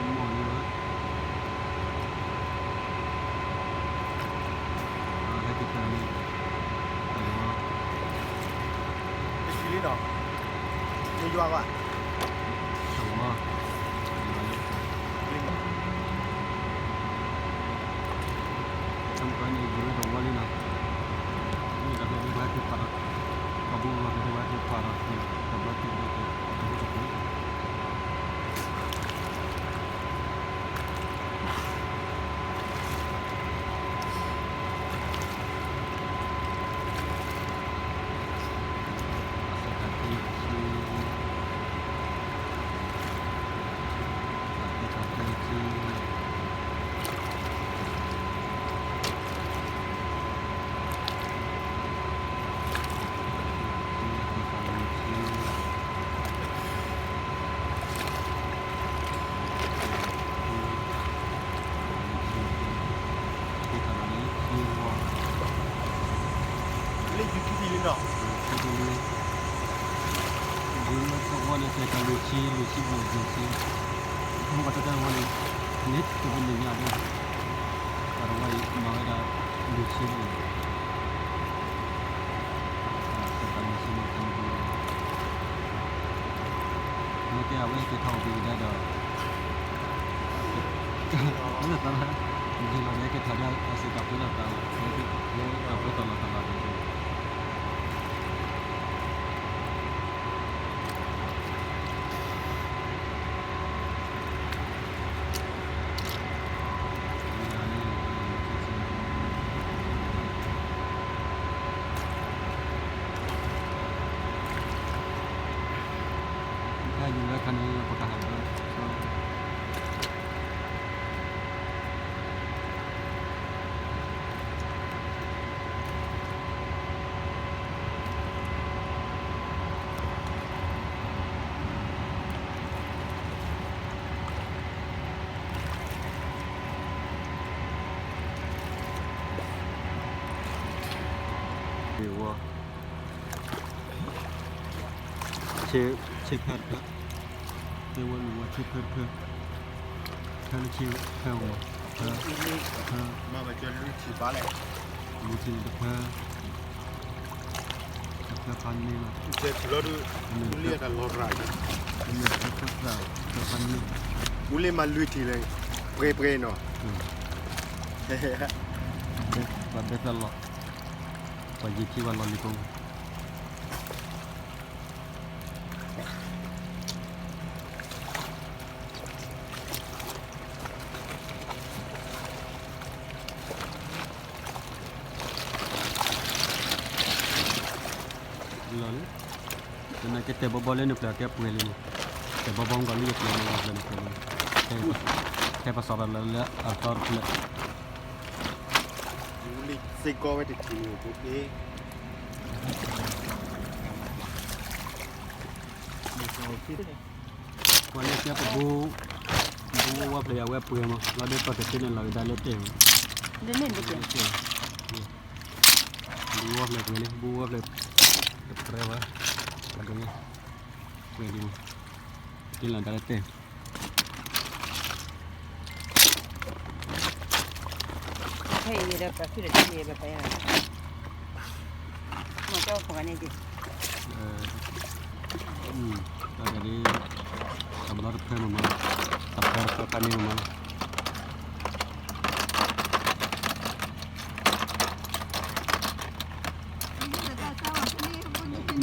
မီၢ်န့ၣ်ဝဲ, ဟဲက့ၤဖဲန့ၣ်, တဝီ, တဝီ, တဝီ, န့ၣ်တဝီလံနီၤ, မ့ၢ်တၢ်ဖဲဒၣ်ဝဲက့ၤဖးဒီး, ပှၤဘိးဘၣ်ဖဲဒၣ်ဝဲက့ၤဖးဒီး, တဘျီတဘျီက့ၤ, တဘျီတဘျီ လၢယူၤခံလံနီၤ, ယူၤခံလံ, ဒ်တဝီန့ၣ် စဲးကးလွံၢ်ဆံ, လွံၢ်ဆံဘျဲၣ်, လွံၢ်ဆံ, မ့ၢ်ပှၤတၢ်တဝီန့ၣ်, န့ၢ်တဘျီန့ၣ်ညါဒီး, တၢ်တဝီအံၤ မၤဝဲဒၣ်, လွံၢ်ဆံဘျဲၣ် စဲးကးလွံၢ်ဆံဘျဲၣ်, မ့ၢ်ကဲအဝဲက့ၤထီၣ်အီၤက့ၤကဒါဒီး, လၢသးလၢ, ယလီၤန့ၣ်က့ၤထီၣ်ဒီး အစ့းကးဖိလီၤသးလီၤ, လၢတၢ်ဖိတၢ်လီၢ်တၢ်လီၢ်န့ၣ် တၢ်ယူၤလၢခါန့ၣ် ပကဟးလၢ ဝီ, ဆ့ဖဲတဖၢ, တဲဝဲလူၤဝဲဆ့ဖဲတဖၢ, ဖဲလၢဆ့ဖဲဝီ, ဖဲ, ဖဲ, မ့ၢ်ဘၣ်ကဲလွံၢ်ဆံဘၣ်လဲၣ်, လွံၢ်ဆံန့ၣ်တဖၢ, တ ဖၢဖးန့ၢ်လီၤ, ဆဲးထံလီၤဒုး, မ့ၢ်လၢတၢ်လီၤရၤ, မ့ၢ်လၢဖၢဖး, ဖၢဖးန့ၢ်, မ့ၢ်လၢမၤလွံၢ်ထံၣ်လဲၣ်, ပှဲၤပှဲၤနီၤ, ပှၤဘဲသၣ်လီၤ, ပှၤယံၤထံပှၤလီၤလံၤကိ လီၤလံ, သနာ်က့တဲဘီဘီလၢနပျဲၢ်ကဲပှဲၤလံမး, တဲဘီဘီမ့ၢ်ကီးလၢယပျဲၢ်န့ၣ် ယပျဲၢ်န့ၣ်ပှဲၤလံ, ဟဲပစီၤတၢ်လၢလၢအသီတဖျၢၣ်, စ့ၢ်ကီးဝဲတထံၣ်န့ၣ်, ပှၤလၢကဲပဘိ, ဘိဝဲဖျဲၣ်ယၤဝဲပှဲၤမး, လီၤဒ်ပကတဲန့ၣ်လီၤကဒါလၢတဲာ်မး, ဘိဝဲဖျဲၣ်ပှဲၤလံ, ဘိဝဲဖျဲၣ်, တပြဲဝဲ, ပှဲၤဒ်မး, တဲလီၤဒါလၢတဲာ် ဖဲအံၤဒီးပှၤဖုၣ်ဒီးတၢ်ယဲၢ်ဘၣ်ပှၤ, မ့ၢ်ကၠီဖိဂၤန့ၣ်ဒ်, တၢ်ဒ်, တဘျီတဖၢမးမး, တဘျီတဖၢဖးန့ၢ်မးမးလီၤ. မ့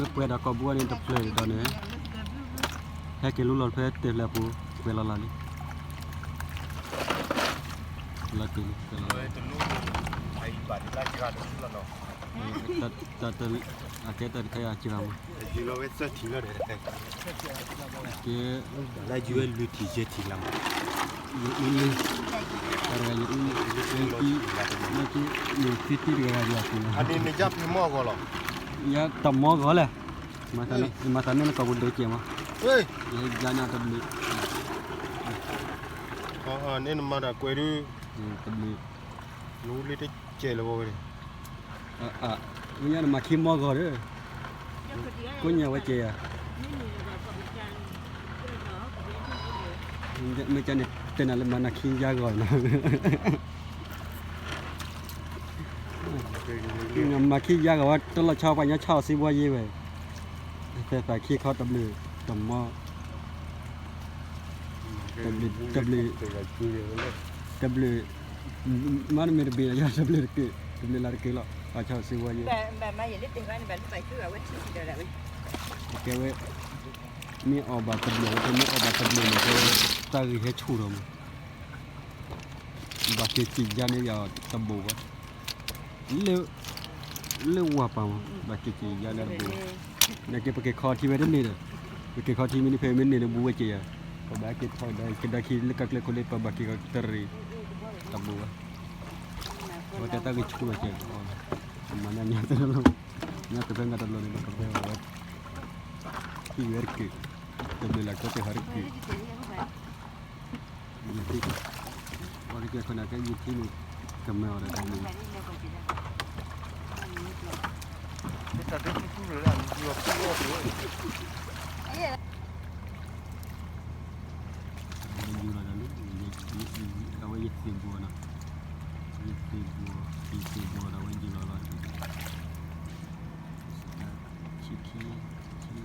ၢ်ပှဲၤဒီးကိာ်ဘိန့ၣ်တဖျၢၣ်ဒီးန့ၣ်, ဟဲက့ၤလူလီၤဖဲတဲာ်ဖျၢၣ်အပူၤ, ပှဲၤလီၤလၢ်လံ, လီၤတ့ၢ်လံ, တၢ်တလၢအကဲတၢ်တခါအစှၤမး, ကဲ, လၢယဝဲသၢထံၣ်လီၤဒီး, ယအူလံ, တဂၤယအူလံ, လၢက့, လၢက့, ယသံတံၢ်တဂၤဂၤယၤသံလီၤ, ယတမီဂီၤလဲၣ်, မၤသးန့ၣ်နကိာ်ပူၤဒိၣ်ကဲမး, ယဟဲယါန့ၢ်တဘျုး, န့ၣ်နမၤတၢ်ကွဲးဒုး, တဘျုး, နအူလံတကဲလၢၤဝဲန့ၣ် မ့ၢ်ညါနမၤခံမီဂီၤဒီး, ကိးညါဝဲကဲယၤ, မ့ၢ်ကန့ၣ်တဲနၤလၢမၤနၤခံယါဂီၤနီၤ, မၤခံယါဂီၤဝဲ တလီၤဆီပှၤညီဆီၣ်စ့ဘှီယ့ဝဲ, သဲသးခံခီတဘျုး, တမီ, တဘျုး, တဘျုး, တဘျုး, မ့ၢ်တမ့ၢ်တဘ့ၣ်လီၤ ယတဘျုးတက့ၢ်, တဘျုးလၢ်တက့ၢ်လီၤ, ပှၤဆီၣ်စ့ဘှီယ့, ကဲဝဲ, မ့ၢ်အီၣ်ဘၣ်တဘျုးဝဲ, မ့ၢ်အီၣ်ဘၣ်တဘျုးဝဲ တၢ်ဂ့ၢ်ဟဲဆူၣ်ဒီးမး, ဘၣ်က့ၤစံၣ်ယါန့ၢ်ယၤတဘိဘၣ်, လၢ, လၢဝၤပၤမး ဘၣ်က့ၤစံၣ်ယါန့ၢ်တဘိဘၣ်, နာ်က့ပက့ၤခီထံဝဲတန့ၢ်ဒီး, ပက့ၤခီထံမ့ၢ်န့ၣ်ဖဲမ့ၢ်န့ၢ်လၢဘူးဝဲက့ၤယၤ, ပဘၣ်က့ၤထီၣ်ဒီးကဒါခံလၢကကျဲခိၣ်လၢပဘၣ်က့ၤကတရံး, တဘိဘၣ်, အဝဲတဲတၢ်ဂ့ၢ်ဆူၣ်ဝဲက့ၤ, မၤညါညါတလီၤ, ညါတဖဲညါတလီၤန့ၣ်ဒီးကဖဲဝဲ, ထံၣ်ဝဲတက့ၢ်, တဘျုးလၢ်ကၠီတဟးတက့ၢ် ယထံၣ်, ပှၤကစၢၢ်ခိၣ်နၢ်ကဲယထံၣ်န့ၣ်, ကမၢအီၤဒီးတၢ်မုာ်, ယူၤလီၤဒီးလံ, အဝဲယသ့ၣ်ဘိနီၤ, ယသ့ၣ်ဘိ, ယသ့ၣ်ဘိဒီးအဝဲယူၤလီၤလီၤ, ဆံခံ, ဆံသၢ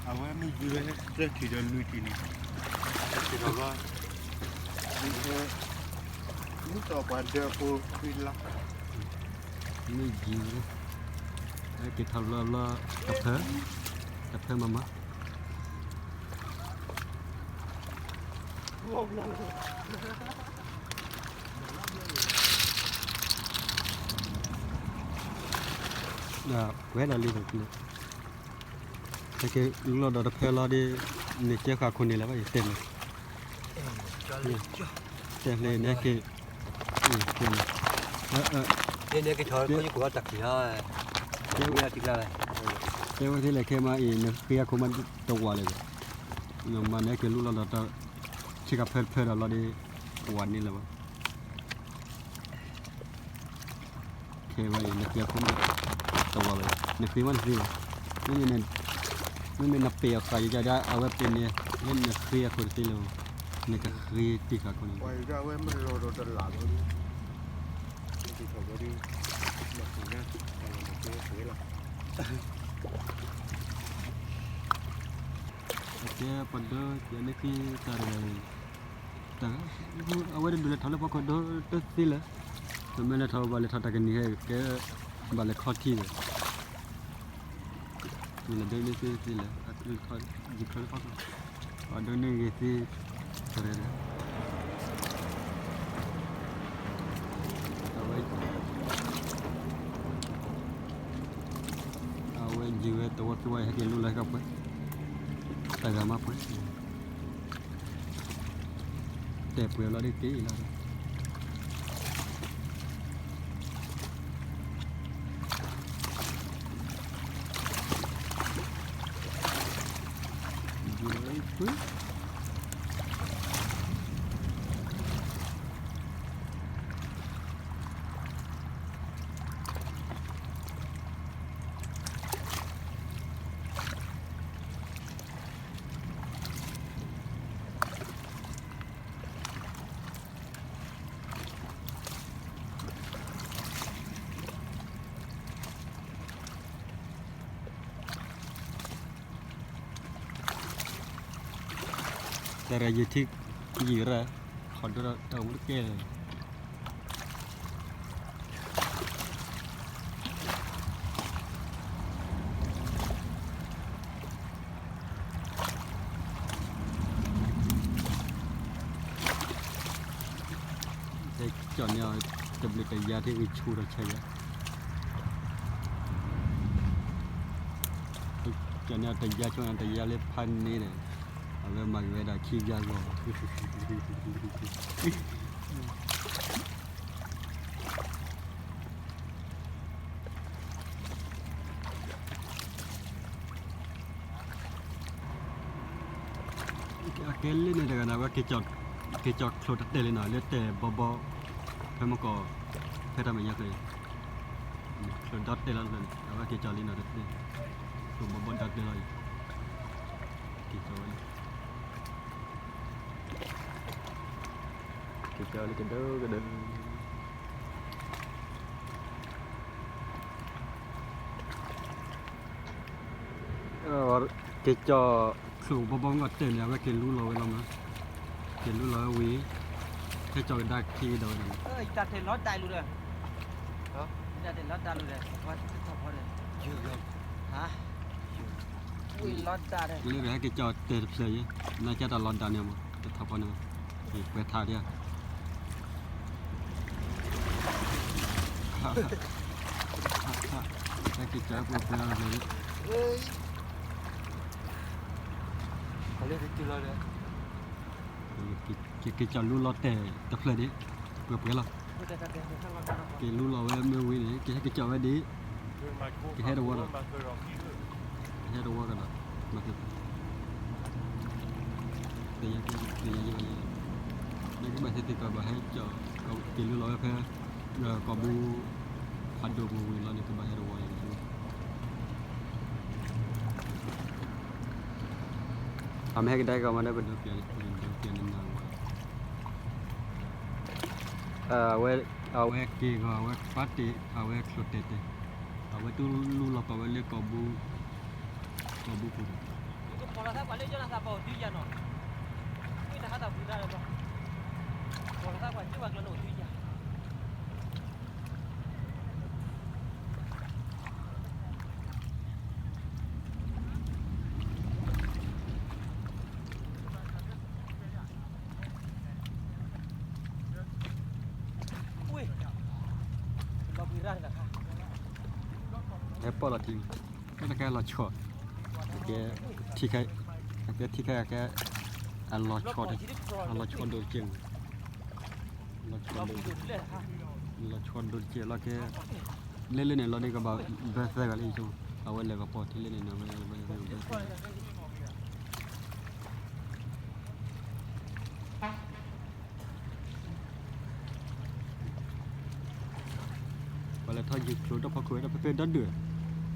အဝဲမ့ၢ်ယံၤဝဲသၢထံၣ်ဒီးလွံၢ်ထံၣ်န့ၣ်, သၢထံၣ်ဒီးဘျီ, မ့ၢ်တီၢ်ပှၤဒၢးဖိခွံလါ, မ့ၢ်ယံၤ, ဟဲက့ၤထီၣ်ဘျီဘျီ, တဖၢ, တဖၢမးမး ပှဲၤလီၤလံ, တက့ၢ်လီၤဒီးတဖၢလီၤဒီး, န့ၣ်ကဲဃာ်ခိၣ်န့ၣ်လၢၤဘၣ် ယတဲန့ၣ်, တဲဖျဲးန့ၣ်က့ၤ, တဲ, တဲဝဲသ့ၣ်လဲၣ်ခဲမးအံၤ နဃ့အခိၣ်မးတဝးလၢၤဘၣ်, မၤန့ၢ်က့ၤလူလီၤဒီး ဆ့ကၤဖၢတဖၢဒီးလီၤဒီး ဝးန့ၢ်လၢၤဘၣ်. ခဲဝဲအံၤ နဃ့အခိၣ်မးတဝးလၢၤ, နဃ့မးတသ့ဘၣ်. မ့မ့ၢ်နပ့ၤအဃာ်ယကဒၣ် အဝဲပ့ၤန့ၣ် လၢနဃ့အခိၣ်တသ့လၢၤဘၣ်, နကဃ့တ့ၢ်ဃာ်ခိၣ်န့ၣ် အကဲပှၤဒၢကဲန့ၣ်က့ၤတၢ်တဂၤအံၤ, တၢ်, အဝဲတဒုးလဲၤထီၣ်လၢဖီခိၣ်ဒိတသ့လၢၤ, ပမ့ၢ်လဲၤထီၣ်ဘၣ်လဲၤထီၣ်တၢ်ကနံၤဟဲကဲ, ဘၣ်လဲၤခီထံဒီး, လဲၤဒိန့ၣ်သ့သ့လၢၤ, ယခီလၢဖီခိၣ်, ပှၤဒိန့ၣ်ဂ့ၤသ့တဂၤတဂၤ အဝဲယံာ်ဝဲတဝီခံဝီ ဟဲက့ၤလူလီၤဟဲကီၢ်ပှဲၤ, တဂၤမးပှဲၤ, တဲာ်ပှဲၤလီၤဒ်က့ၤလီၤဒီး ယံာ်ဝဲပှဲၤ တၢ်ရၢယံာ်ထံယံာ်ရၢ, ခီဒိတၢ်အိၣ်မူတကဲလၢၤ ဟဲကၠီၣ်န့ၢ်အီၤတဘျုးတယါထံဂုၤဆူၣ်ထီၣ်ဆၢယါ, ဟဲကၠီၣ်န့ၢ်အီၤတယါဆိန့ၣ်တယါလၢဖးန့ၣ်ဒီး, အဝဲမၤက့ၤဝဲဒၣ်ခံယါဂီၢ်, အကဲလၢန့ၣ်တဂၤန့ၣ် အဝဲ က့ၤကၠီၣ်ချိၣ်တတဲာ်လံနီၤ လၢတဲာ်ဘီဘီ, ဖဲမကီၢ်, ဖဲတၢ်မဲာ်ညါဖျၢၣ်အံၤ, ချိၣ်ဒီတဲာ်လီၤတဖျၢၣ်န့ၣ် အဝဲက့ၤကၠီၣ်လံနီၤတတဲာ်, ချိၣ်ဘီဘီဒီတဲာ်လီၤအံၤ, က့ၤကၠီၣ်ဝဲလံ က့ၤကၠီၣ်လံကဒၢကဒၢ က့ၤကၠီၣ်ချိၣ်ဘီဘီမ့ၢ်တဲာ်န့ၣ် အဝဲက့ၤလူလီၤဝဲလီၤမး, က့ၤလူလီၤဝဲဝံၤ, ဟဲကၠီၣ်ကဒါခံဒီးဝဲဒၣ်န့ၣ်, တၢ်တဲာ်လီၤဒၣ်လံဒီး, တၢ်တဲာ်လီၤဒၣ်လံဒီး, ဝဲတထီၣ်ဖီဒီး, လၢဟဲက့ၤကၠီၣ်တဲာ်တဖျၢၣ်ယဲ, နကတၢ်လီၤဒၣ်န့ၣ်မး တထီၣ်ဖီန့ၣ်, ပှဲၤထါဒံးဧါ ဟဲက့ၤကၠီၣ်ပှဲၤပှဲၤလီၤန့ၣ်, က့ၤကၠီၣ်လူလီၤတဲာ်တဖျၢၣ်ဒံး, ပှဲၤပှဲၤလီၤ, က့ၤလူလီၤဝဲမ့ၢ်ဝံၤန့ၣ် ကဟဲက့ၤကၠီၣ်ဝဲဒံး, ကဟဲတဝီဒီး, ကဟဲတဝီကဒီး, မ့ၢ်ကဘၣ်သ့ၣ်သ့ၣ်ကီးဘၣ်ဟဲက့ၤလူလီၤဝဲဖဲ ကိာ်ဘု ဖးဒိၣ်ပူၤဝံၤလီၤန့ၣ် ကဘၣ်ဟဲတဝီန့ၣ်, အမ့ၢ်ဟဲကဒါကီးမးဒီး ပဒိးပျဲန့ၣ်နၤဝဲ, အဝဲက့ၤဂီၤ အဝဲကပၤတ့ၢ် အဝဲချိၣ်တဲာ်တဲာ်, အဝဲတူၢ်လူလီၤပာ်ဝဲလၢကိာ်ဘု, ကိာ်ဘုပူၤန့ၣ် ကဖီၣ်လီၤသးကွၢ်လၢယီနသးပှၢ်အိၣ်တုၤယၤနီၤ, ဝံသးဟးသးပှၢ်သးဒီးလီၤ, ဖီၣ်လီၤသးကွၢ်ကၠိဘၣ်ကျၢၤန့ၣ်အိၣ်တုၤယၤ ဟဲပီၣ်လီၤထံ, တၢ်တခါလီၤဆီၣ်, အကဲ, ထံခဲ, အကဲထံခဲအကဲ, အလီၤဆီ, အလီၤဆီဒိၣ်တက့ၢ်မး, လီၤဆီဒိၣ်, လီၤဆီဒိၣ်တက့ၢ်လီၤကဲ, လၢလၢန့ၣ်လီၤန့ၣ်ကဘၣ်ဘၢသၢဂၤလၢယဆိ, အဝဲလဲၤကပီၤထံလၢန့ၣ်န့ၣ် အဝဲဘၢသၢဂၤ ပှၤလဲၤထီၣ်ယုၢ်ချိၣ်ဒီးဖီခိၣ်ဝဲဒၣ်ဖဲဖဲဒီဒူၣ်,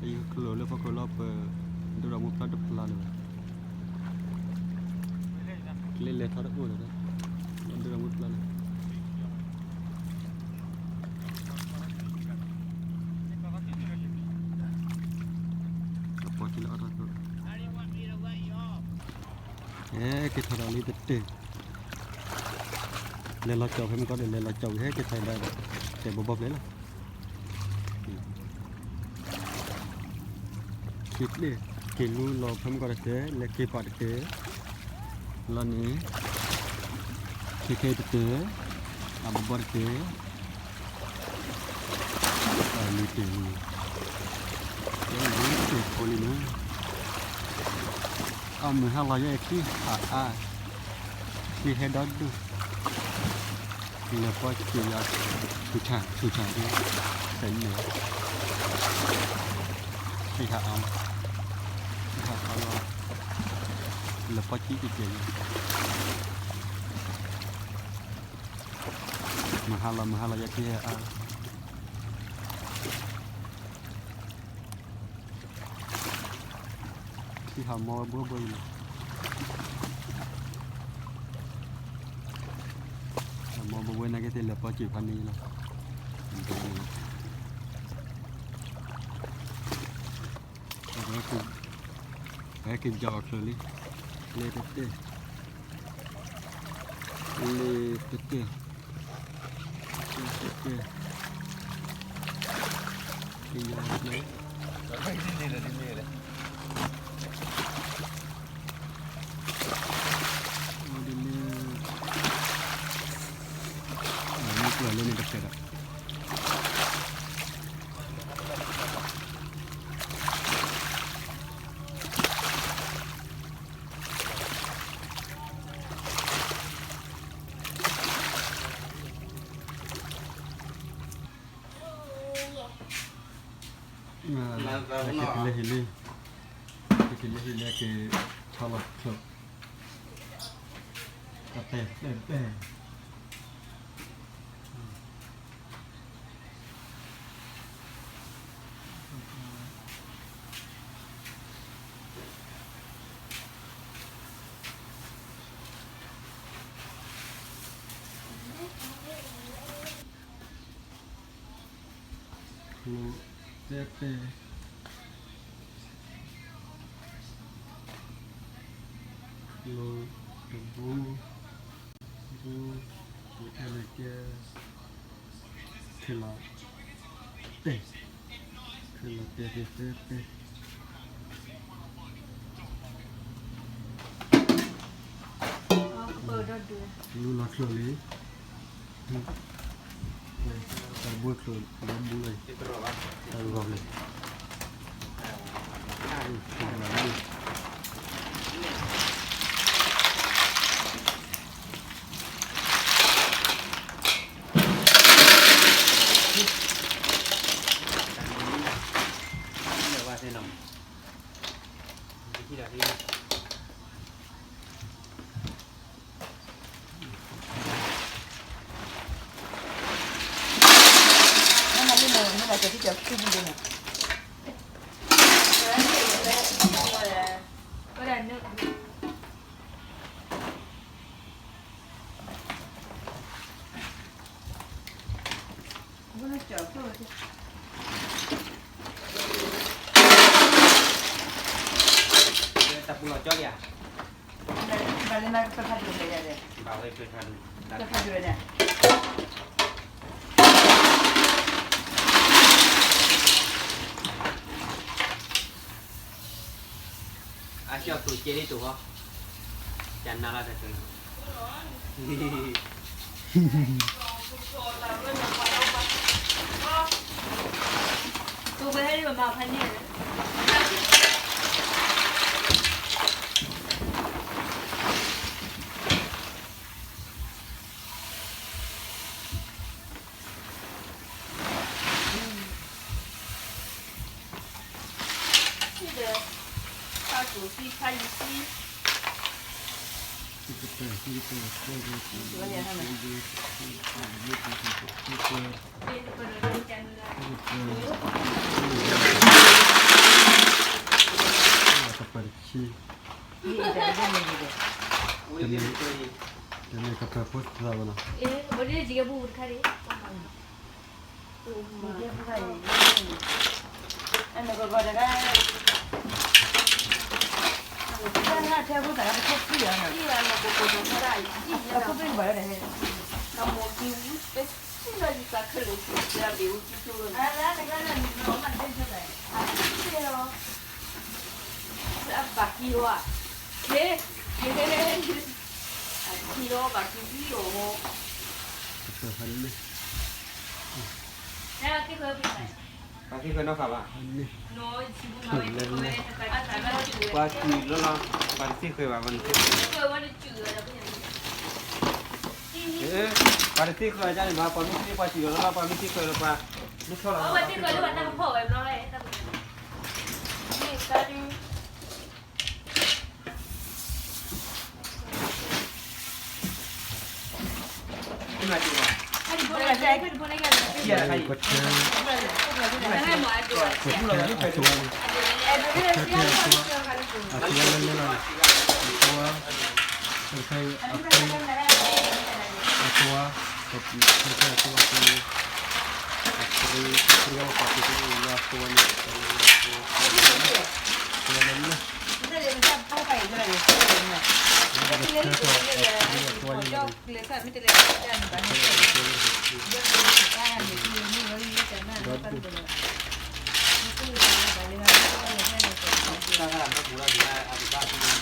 ယုၢ်ချိၣ်လၢဖီခိၣ်လီၤပ, ဒိၣ်ဒီးမူဖျါတဖျါလၢၤဘၣ်, ကျဲလဲၤထီၣ်တအိၣ်လၢၤ, ဒိၣ်ဒီးမူဖျါလၢၤ, ကပီၤထံလၢအီၣ်ထီၣ်, ဟဲက့ၤထီၣ်ဒီးလံတတ့ၢ် လဲၤလီၤကၠီၣ်ဖဲမုၢ်ကီၢ်ဒီး လဲၤလီၤကၠီၣ်ဝံၤဟဲက့ၤထီၣ်ဒီး တဲဘီဘီဖျဲၣ်လီၤ, က့ၤတ့ၢ်, က့ၤလူလီၤဖဲမုၢ်ကီၢ်တတဲ လဲၤက့ၤပာ်တတဲ, လီၤန့ၣ်, ခဲခဲတတဲ, အဘီဘီတတဲ, အမ့ၢ်တဲလံ, တဲဖိလံန့ၣ် အမုၢ်ဟါလီၤယဲၢ်ခံဟးအါ, ခံဟဲဒီဒူၣ်, လဲၤပီၢ်စံးယၤ, ဆူၣ်ဆၣ်ဆူၣ်ဆၣ်, သဲးန့ၣ်, ခံဟးအါ, ခံဟးအါလီၤ, လဲၤပီၢ်စံးကကဲၤ, မုၢ်ဟါလီၤ မုၢ်ဟါလီၤယဲၢ်ခံဟဲအါ ထံဟးမီဝဲဘှီဘှီအံၤလီၤ, ဟးမီဘှီဘှီနာ်က့သ့ၣ်လဲၤပီၢ်စံးဖးန့ၣ်လီၤ, ပဟဲက့ၤယီၤအီၤချၢလံ, လ့တတဲ, လ့တတဲ, လ့တတဲ, ကယီၤအီၤချၢ, ဒ်လၢ, မ့ၢ်ကွၢ်လၢန့ၣ်တဖျဲးဒီး ဟဲက့ၤလၢဟံၣ်လံ, ဟဲက့ၤလၢဟံၣ်လံ က့ၤဆီလီၤချၢ, တတဲ, တတဲ, ကျိတဲတဲ, ကျိတဘိ, ဘိ, ဘိထဲန့ၣ်ကဲ, ခဲလၢာ်တဲ, ခဲလၢာ်တဲတဲတဲတဲ လူလီၤချိၣ်လံ, တၢ်ဘိချိၣ်လီၤဘိလီၤ, တၢ်ဂီၤလံ, တၢ်ဂီၤလံ. တၢ်ပူၤလီၤကၠီလံဧါ, ဘၣ်လၢနကပၢဖးဒိၣ်လဲၣ်, ဘၣ်ဝဲပၢဖးဒိၣ်, ပၢဖးဒိၣ်ဝဲဒၣ် အဆၢခိၣ်ကဲလံတိၢ်ဟီ, ကနၤလီၤတၢ်ခိၣ်, ပဝဲဟဲလံပမၤဖးန့ၣ်, ဒီး ဖးကိၣ်သံ ဖးယံၤသံ တပၢၢ်တဆံ တမ့ၢ်ကပၢၢ်ဖိသၣ်ဘၣ်နီၤ အနကဂီၤတဂၤ တၢ်နၢ်ထဲဖိသၣ်ကတၢၢ်ဖံးအီၤနီၤ အဖိသၣ်ဘၣ်ဒီး ကမိၢ်ကံဝံ ပစံးလီၤယသးခဲလၢာ် ကဘ့ၣ်အူကံကျိလီၤ အဘၣ်ကံလီၤဧါ ခဲ ခဲ အခံလီၤဘၣ်ကံဝံအီၤ ပှၤသံခွဲးနီၢ်ဃာ်ဘၣ် လဲၤလဲၤ ပှၤတုၤလီၤလီၤ ပှၤတသံခွဲးဘၣ် ပှၤတသံခွဲး ပှၤတသံခွဲးဒ်န့ၣ်ဘၣ် ပှၤမ့ၢ်သံခွဲးဒ်န့ၣ်ဘၣ် ပှၤမ့ၢ်သံခွဲးလၢပှၤ မ့ၢ်ထီၣ်လီၤ ပှၤသံခွဲးလၢပှၤတၢ်ကဖီၣ်ဝဲဘျီ အသွါ အသွါ အသွါ အသွါ အသွါ အသွါ အသွါ အသွါ တၢ်ဂၤမ့ၢ်ပူၤလီၤ ယၤအတဘၣ်